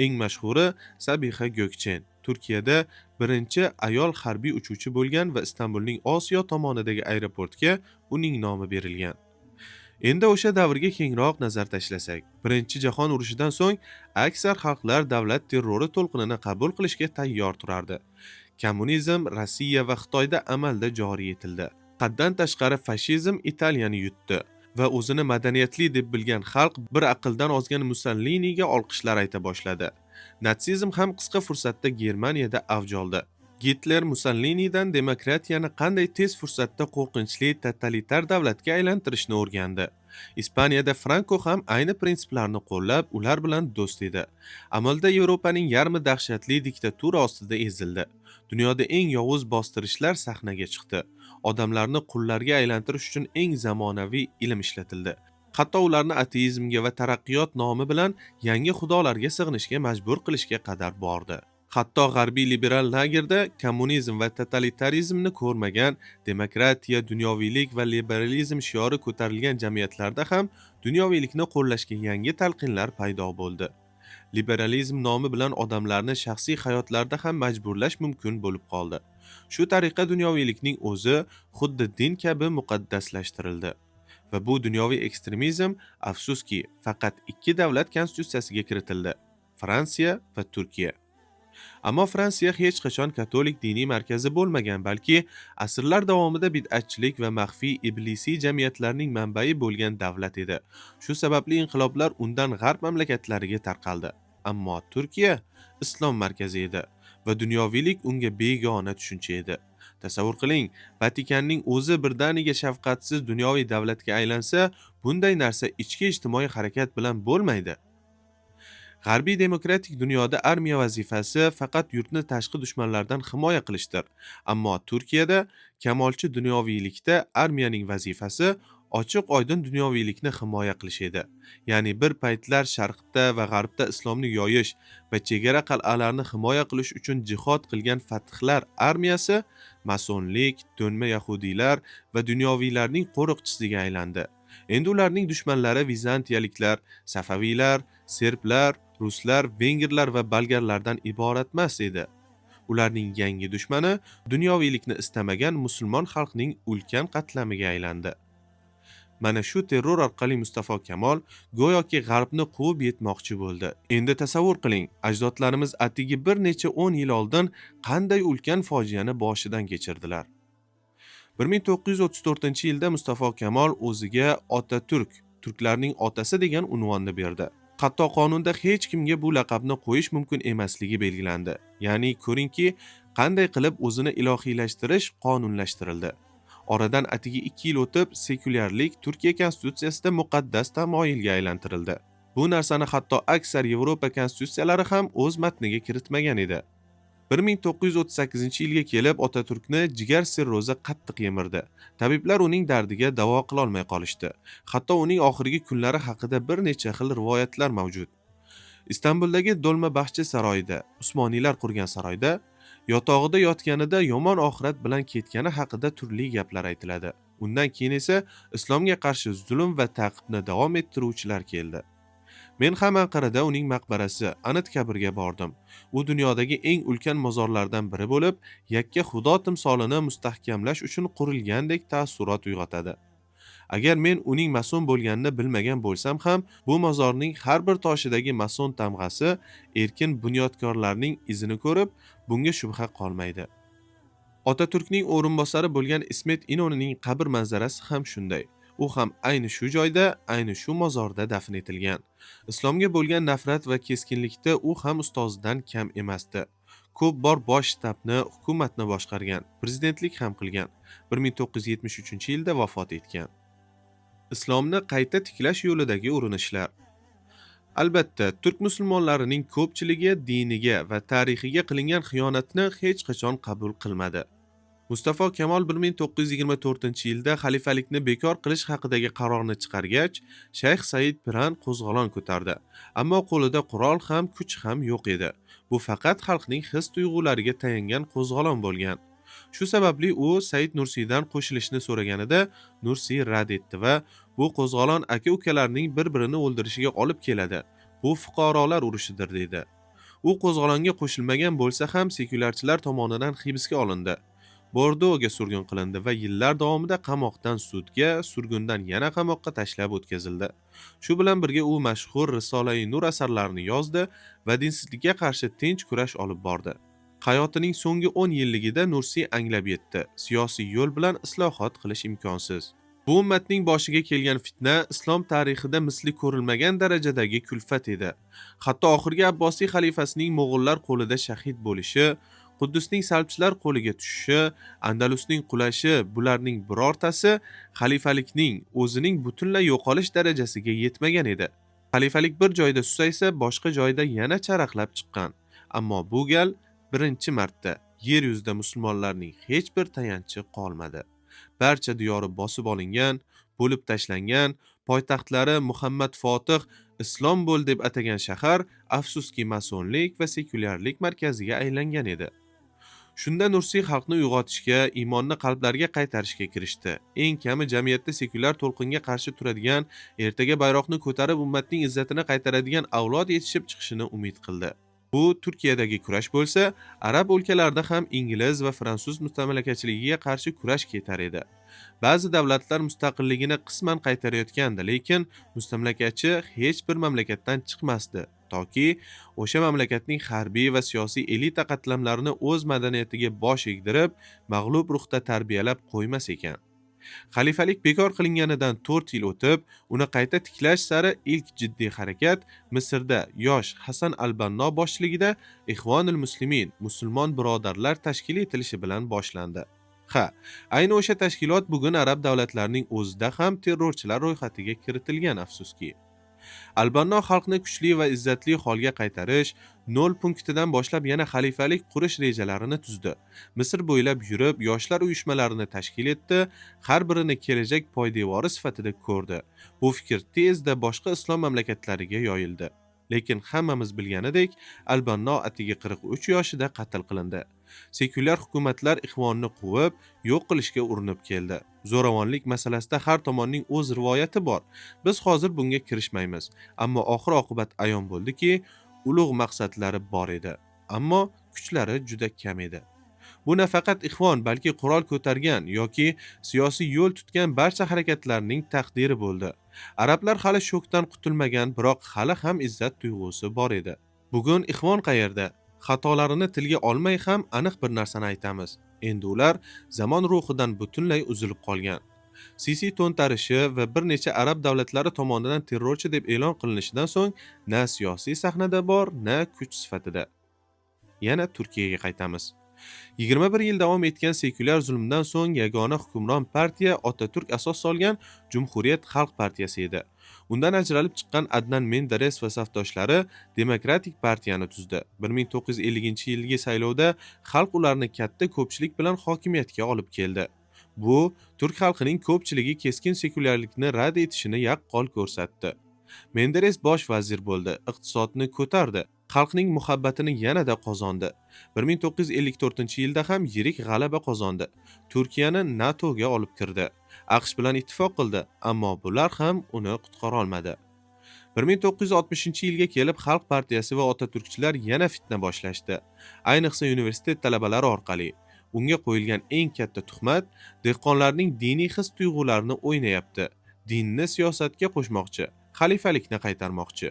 A: Eng mashhuri Sabiha Gökçen, Turkiyada birinchi ayol harbiy uchuvchi bo'lgan va Istanbulning Osiyo tomonidagi aeroportga uning nomi berilgan. Endi o'sha davrga kengroq nazar tashlasak, Birinchi jahon urushidan so'ng aksar xalqlar davlat terrori to'lqinini qabul qilishga tayyor turardi. Kommunizm Rossiya va Xitoyda amalda joriy etildi. Haddan tashqari fashizm Italiyani yutdi va o'zini madaniyatli deb bilgan xalq bir aqldan ozgan Mussoliniga olqishlar ayta boshladi. Natsizm ham qisqa fursatda Germaniyada avj oldi. Gitler Mussolinidan demokratiyani qanday tez fursatda qo'rqinchli totalitar davlatga aylantirishni o'rgandi. Ispaniyada Franko ham ayni prinsiplarni qo'llab, ular bilan do'st edi. Amalda Yevropaning yarmi dahshatli diktatura ostida ezildi. Dunyoda eng yovuz bostirishlar sahnaga chiqdi. Odamlarni qullarga aylantirish uchun eng zamonaviy ilm ishlatildi. Hatto ularni ateizmga va taraqqiyot nomi bilan yangi xudolarga sig'inishga majbur qilishga qadar bordi. Hatto g'arbiy liberal lagerda kommunizm va totalitarizmni ko'rmagan, demokratiya, dunyoviylik va liberalizm shiori ko'tarilgan jamiyatlarda ham dunyoviylikni qo'llashga yangi talqinlar paydo bo'ldi. Liberalizm nomi bilan odamlarni shaxsiy hayotlarida ham majburlash mumkin bo'lib qoldi. Shu tariqa dunyoviylikning o'zi xuddi din kabi muqaddaslashtirildi. Va bu dunyoviy ekstremizm, afsuski, faqat ikki davlat konstitutsiyasiga kiritildi: Fransiya va Turkiya. Ammo Fransiya hech qachon katolik diniy markazi bo'lmagan, balki asrlar davomida bid'atchilik va maxfiy iblisiy jamiyatlarning manbai bo'lgan davlat edi. Shu sababli inqiloblar undan g'arb mamlakatlariga tarqaldi. Ammo Turkiya islom markazi edi va dunyoviylik unga begona tushuncha edi. Tasavvur qiling, Vatikanning o'zi birdaniga shafqatsiz dunyoviy davlatga aylansa, bunday narsa ichki ijtimoiy harakat bilan bo'lmaydi. G'arbiy demokratik dunyoda armiya vazifasi faqat yurtni tashqi dushmanlardan himoya qilishdir. Ammo Turkiyada kamolchi dunyoviylikda armiyaning vazifasi ochiq oydin dunyoviylikni himoya qilish edi. Ya'ni bir paytlar sharqda va g'arbda islomni yoyish va chegara qal'alarni himoya qilish uchun jihod qilgan fatihlar armiyasi masonlik, to'nma yahudiylar va dunyoviylarning qo'riqchisiga aylandi. Endi ularning dushmanlari vizantiyaliklar, safaviylar, serblar, ruslar, vengerlar va bolgarlardan iborat emas edi. Ularning yangi dushmani dunyoviylikni istamagan musulmon xalqning ulkan qatlamiga aylandi. Mana shu terror orqali Mustafa Kamol go'yoki g'arbni quvib yetmoqchi bo'ldi. Endi tasavvur qiling, ajdodlarimiz atigi bir necha 10 yil oldin qanday ulkan fojiani boshidan kechirdilar. 1934-yilda Mustafa Kamol o'ziga Otaturk, turklarning otasi degan unvonni berdi. Hatto qonunda hech kimga bu laqabni qo'yish mumkin emasligi belgilandi. Ya'ni ko'ringki, qanday qilib o'zini ilohiylashtirish qonunlashtirildi. Oradan atigi 2 yil o'tib, sekulyarlik Turkiya konstitutsiyasida muqaddas tamoyilga aylantirildi. Bu narsani hatto aksar Yevropa konstitutsiyalari ham o'z matniga kiritmagan edi. 1938-yilga kelib Otaturkni jigar sirrozi qattiq yemirdi. Tabiblar uning dardiga davo qilolmay qolishdi. Hatto uning oxirgi kunlari haqida bir necha xil rivoyatlar mavjud. Istanbuldagi Do'lma-Baxchi saroyida, Usmoniylar qurgan saroyda yotog'ida yotganida yomon oxirat bilan ketgani haqida turli gaplar aytiladi. Undan keyin esa islomga qarshi zulm va ta'qibni davom ettiruvchilar keldi. Men ham Anqarada uning maqbarasi Anitkabirga bordim. U dunyodagi eng ulkan mozorlardan biri bo'lib, yakka xudo timsolini mustahkamlash uchun qurilgandek taassurot uyg'otadi. Agar men uning mason bo'lganini bilmagan bo'lsam ham, bu mozorning har bir toshidagi mason tamg'asi erkin bunyodkorlarning izini ko'rib, bunga shubha qolmaydi. Otaturkning o'rinbosari bo'lgan Ismet Inonining qabr manzarasi ham shunday. U ham ayni shu joyda, ayni shu mozorda dafn etilgan. Islomga bo'lgan nafrat va keskinlikda u ham ustozidan kam emasdi. Ko'p bor bosh shtabni, hukumatni boshqargan, prezidentlik ham qilgan. 1973-yilda vafot etgan. Islomni qayta tiklash yo'lidagi urinishlar. Albatta, turk musulmonlarining ko'pchiligi diniga va tarixiga qilingan xiyonatni hech qachon qabul qilmadi. Mustafa Kamol 1924-yilda xalifalikni bekor qilish haqidagi qarorni chiqargach, Shayx Said Piran qo'zg'olon ko'tardi. Ammo qo'lida qurol ham, kuch ham yo'q edi. Bu faqat xalqning his-tuyg'ulariga tayangan qo'zg'olon bo'lgan. Shu sababli u Said Nursiydan qo'shilishni so'raganida Nursiy rad etdi va bu qo'zg'olon aka-ukalarning bir-birini o'ldirishiga olib keladi. Bu fuqarolar urushidir dedi. U qo'zg'olonga qo'shilmagan bo'lsa ham sekulyarchilar tomonidan hibsga olindi. Bordoga surgun qilindi va yillar davomida qamoqdan sudga, surgundan yana qamoqqa tashlab o'tkazildi. Shu bilan birga u mashhur Risolai Nur asarlarini yozdi va dinsizlikka qarshi tinch kurash olib bordi. Hayotining so'nggi 10 yilligida Nursiy anglab yetdi. Siyosiy yo'l bilan islohot qilish imkonsiz. Bu ummatning boshiga kelgan fitna islom tarixida misli ko'rilmagan darajadagi kulfat edi. Hatto oxirgi Abbosiy xalifasining mo'g'ullar qo'lida shahid bo'lishi, Quddusning salbchilar qo'liga tushishi, Andalusning qulashi bularning birortasi xalifalikning o'zining butunlay yo'qolish darajasiga yetmagan edi. Xalifalik bir joyda susaysa, boshqa joyda yana charaqlab chiqqan. Ammo bu gal birinchi marta yer yuzida musulmonlarning hech bir tayanchi qolmadi. Barcha diyori bosib olingan, bo'lib tashlangan, poytaxtlari Muhammad Fotih Islom bo'l deb atagan shahar afsuski masonlik va sekulyarlik markaziga aylangan edi. Shunda Nursiy xalqni uyg'otishga, iymonni qalblarga qaytarishga kirishdi. Eng kami jamiyatda sekulyar to'lqinga qarshi turadigan, ertaga bayroqni ko'tarib ummatning izzatini qaytaradigan avlod yetishib chiqishini umid qildi. Bu Turkiyadagi kurash bo'lsa, arab o'lkalarida ham ingliz va fransuz mustamlakachiligiga qarshi kurash ketar edi. Ba'zi davlatlar mustaqilligini qisman qaytarayotgandi, lekin mustamlakachi hech bir mamlakatdan chiqmasdi. Toki o'sha mamlakatning harbiy va siyosiy elita qatlamlarini o'z madaniyatiga bosh egdirib, mag'lub ruhda tarbiyalab qo'ymas ekan. Xalifalik bekor qilinganidan 4 yil o'tib, uni qayta tiklash sari ilk jiddiy harakat Misrda yosh Hasan al-Banno boshchiligida Ixvonul Muslimin, musulmon birodarlar tashkil etilishi bilan boshlandi. Ha, ayni o'sha tashkilot bugun arab davlatlarining o'zida ham terrorchilar ro'yxatiga kiritilgan, afsuski. Al-Banno xalqni kuchli va izzatli holga qaytarish, 0 punktidan boshlab yana xalifalik qurish rejalarini tuzdi. Misr bo'ylab yurib, yoshlar uyushmalarini tashkil etdi, har birini kelajak poydevori sifatida ko'rdi. Bu fikr tezda boshqa islom mamlakatlariga yoyildi. Lekin hammamiz bilganidek, Al-Banno atigi 43 yoshida qatl qilindi. Sekulyar hukumatlar Ixvonni quvib, yo'q qilishga urinib keldi. Zo'ravonlik masalasida har tomonning o'z rivoyati bor. Biz hozir bunga kirishmaymiz. Ammo oxir-oqibat ayon bo'ldiki, ulug' maqsadlari bor edi, ammo kuchlari juda kam edi. Bu nafaqat Ixvon, balki qurol ko'targan yoki siyosiy yo'l tutgan barcha harakatlarning taqdiri bo'ldi. Arablar hali shokdan qutulmagan, biroq hali ham izzat tuyg'usi bor edi. Bugun Ixvon qayerda? Xatolarini tilga olmay ham aniq bir narsani aytamiz. Endi ular zamon ruhidan butunlay uzilib qolgan. Sisi to'ntarishi va bir necha arab davlatlari tomonidan terrorchi deb e'lon qilinishidan so'ng na siyosiy sahnada bor, na kuch sifatida. Yana Turkiyaga qaytamiz. 21 yil davom etgan sekulyar zulmdan so'ng yagona hukmron partiya Otaturk asos solgan Cumhuriyet Xalq partiyasi edi. Undan ajralib chiqqan Adnan Menderes va safdoshlari Demokratik partiyani tuzdi. 1950-yilgi saylovda xalq ularni katta ko'pchilik bilan hokimiyatga olib keldi. Bu turk xalqining ko'pchiligi keskin sekulyarlikni rad etishini yaqqol ko'rsatdi. Menderes bosh vazir bo'ldi, iqtisodni ko'tardi, xalqning muhabbatini yanada qozondi. 1954-yilda ham yirik g'alaba qozondi. Turkiyani NATOga olib kirdi. AQSh bilan ittifoq qildi, ammo bular ham uni qutqara olmadi. 1960-yilga kelib Xalq partiyasi va Otaturkchilar yana fitna boshlashdi. Ayniqsa universitet talabalari orqali. Unga qo'yilgan eng katta tuhmat dehqonlarning diniy his-tuyg'ularini o'ynayapti. Dinni siyosatga qo'shmoqchi, xalifalikni qaytarmoqchi.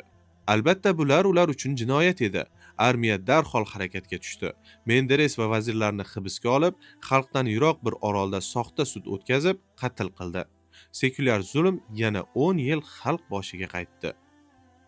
A: Albatta bular ular uchun jinoyat edi. Armiya darhol harakatga tushdi. Menderes va vazirlarni hibsga olib, xalqdan yiroq bir orolda soxta sud o'tkazib, qatl qildi. Sekulyar zulm yana 10 yil xalq boshiga qaytdi.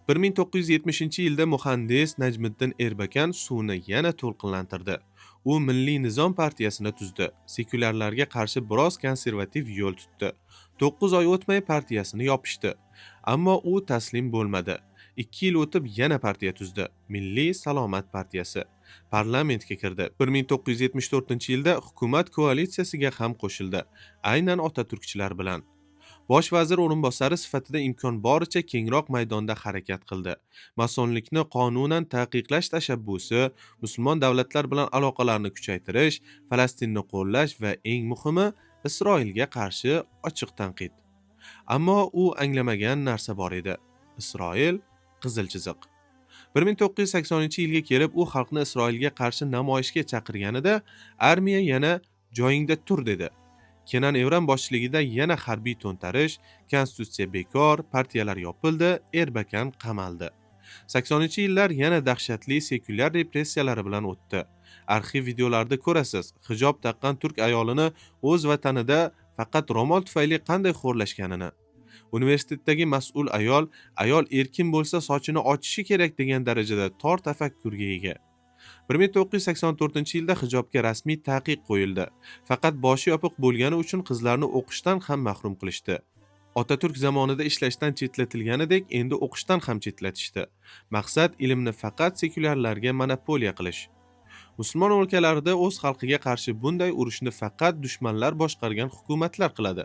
A: 1970-yilda muhandis Najmiddin Erbakan suvni yana to'lqinlantirdi. U Milliy nizom partiyasini tuzdi. Sekulyarlarga qarshi biroz konservativ yo'l tutdi. 9 oy o'tmay partiyasini yopishdi. Ammo u taslim bo'lmadi. 2 yil o'tib yana partiya tuzdi. Milliy salomat partiyasi. Parlamentga kirdi. 1974-yilda hukumat koalitsiyasiga ham qo'shildi. Aynan Otaturkchilar bilan. Bosh vazir o'rinbosari sifatida imkon boricha kengroq maydonda harakat qildi. Masonlikni qonunan taqiqlash tashabbusi, musulmon davlatlar bilan aloqalarni kuchaytirish, Falastinni qo'llash va eng muhimi Isroilga qarshi ochiq tanqid. Ammo u anglamagan narsa bor edi. Isroil qizil chiziq. 1980-yilga kelib u xalqni Isroilga qarshi namoyishga chaqirganida armiya yana joyingda tur dedi. Kenan Evran boshchiligida yana harbiy to'ntarish, konstitutsiya bekor, partiyalar yopildi, Erbakan qamaldi. 80-yillar yana dahshatli sekulyar repressiyalari bilan o'tdi. Arxiv videolarida ko'rasiz, hijob taqqan turk ayolini o'z vatanida faqat ro'mol tufayli qanday xo'rlashganini. Universitetdagi mas'ul ayol, ayol erkin bo'lsa sochini ochishi kerak degan darajada tor tafakkurga ega. 1984-yilda hijobga rasmiy taqiq qo'yildi. Faqat boshi yopiq bo'lgani uchun qizlarni o'qishdan ham mahrum qilishdi. Otaturk zamonida ishlashdan chetlatilganidek, endi o'qishdan ham chetlatishdi. Maqsad ilmni faqat sekulyarlarga monopoliya qilish. Musulmon o'lkalarida o'z xalqiga qarshi bunday urushni faqat dushmanlar boshqargan hukumatlar qiladi.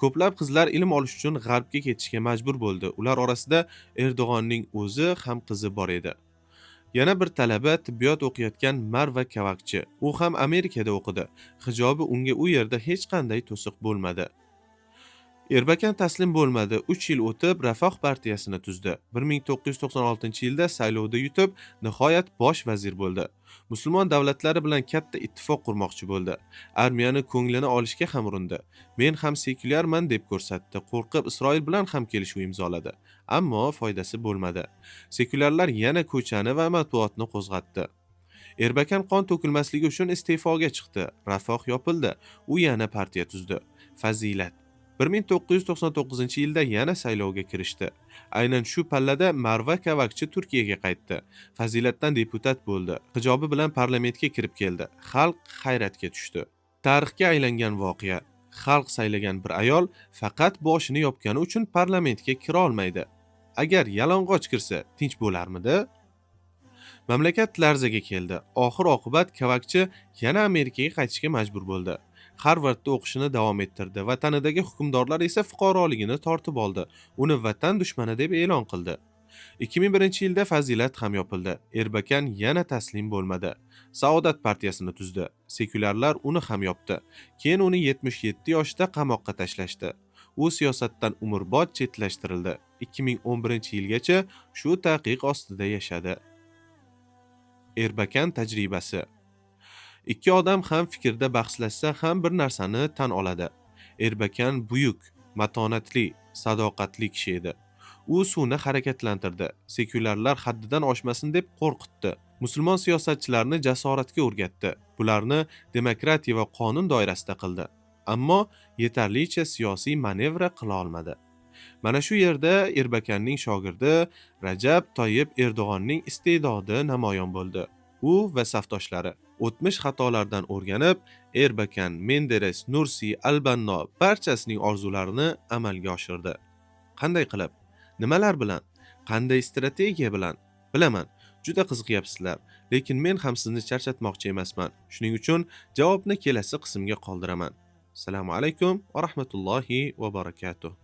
A: Ko'plab qizlar ilm olish uchun g'arbga ketishga majbur bo'ldi. Ular orasida Erdo'g'onning o'zi ham qizi bor edi. Yana bir talaba tibbiyot o'qiyotgan Marva Kavakchi. U ham Amerikada o'qidi. Hijobi unga u yerda hech qanday to'siq bo'lmadi. Erbakan taslim bo'lmadi. 3 yil o'tib Rafoh partiyasini tuzdi. 1996-yilda saylovda yutib, nihoyat bosh vazir bo'ldi. Musulmon davlatlari bilan katta ittifoq qurmoqchi bo'ldi. Armiyani ko'nglini olishga ham urindi. Men ham sekulyarman deb ko'rsatdi. Qo'rqib Isroil bilan ham kelishuv imzoladi. Ammo foydasi bo'lmadi. Sekulyarlar yana ko'chani va matbuotni qo'zg'atdi. Erbakan qon to'kilmasligi uchun iste'foga chiqdi. Rafoh yopildi. U yana partiya tuzdi. Fazilat. 1999-yilda yana saylovga kirishdi. Aynan shu pallada Marva Kavakchi Turkiyaga qaytdi. Fazilatdan deputat bo'ldi. Hijobi bilan parlamentga kirib keldi. Xalq hayratga tushdi. Tarixga aylangan voqea. Xalq saylagan bir ayol faqat boshini yopgani uchun parlamentga kira olmaydi. Agar yalang'och kirsa, tinch bo'larmidi? Mamlakat larzaga keldi. Oxir oqibat Kavakchi yana Amerikaga qaytishga majbur bo'ldi. Harvardda o'qishini davom ettirdi. Vatanidagi hukmdorlar esa fuqaroligini tortib oldi. Uni vatan dushmani deb e'lon qildi. 2001-yilda Fazilat ham yopildi. Erbakan yana taslim bo'lmadi. Saodat partiyasini tuzdi. Sekulyarlar uni ham yopdi. Keyin uni 77 yoshda qamoqqa tashlashdi. U siyosatdan umrbod chetlashtirildi. 2011-yilgacha shu taqiq ostida yashadi. Erbakan tajribasi. Ikki odam ham fikrda bahslashsa ham bir narsani tan oladi. Erbakan buyuk, matonatli, sadoqatli kishi edi. U suvni harakatlantirdi. Sekulyarlar haddidan oshmasin deb qo'rqitdi. Musulmon siyosatchilarni jasoratga o'rgatdi. Bularni demokratiya va qonun doirasida qildi. Ammo yetarlicha siyosiy manevra qila olmadi. Mana shu yerda Erbakanning shogirdi Rajab Toyib Erdo'g'onning iste'dodi namoyon bo'ldi. U va safdoshlari o'tmish xatolardan o'rganib, Erbakan, Menderes, Nursiy, Albanno barchasining orzularini amalga oshirdi. Qanday qilib? Nimalar bilan? Qanday strategiya bilan? Bilaman, juda qiziqyapsizlar, lekin men ham sizni charchatmoqchi emasman. Shuning uchun javobni kelasi qismga qoldiraman. Assalomu alaykum va rahmatullohi va barakatuh.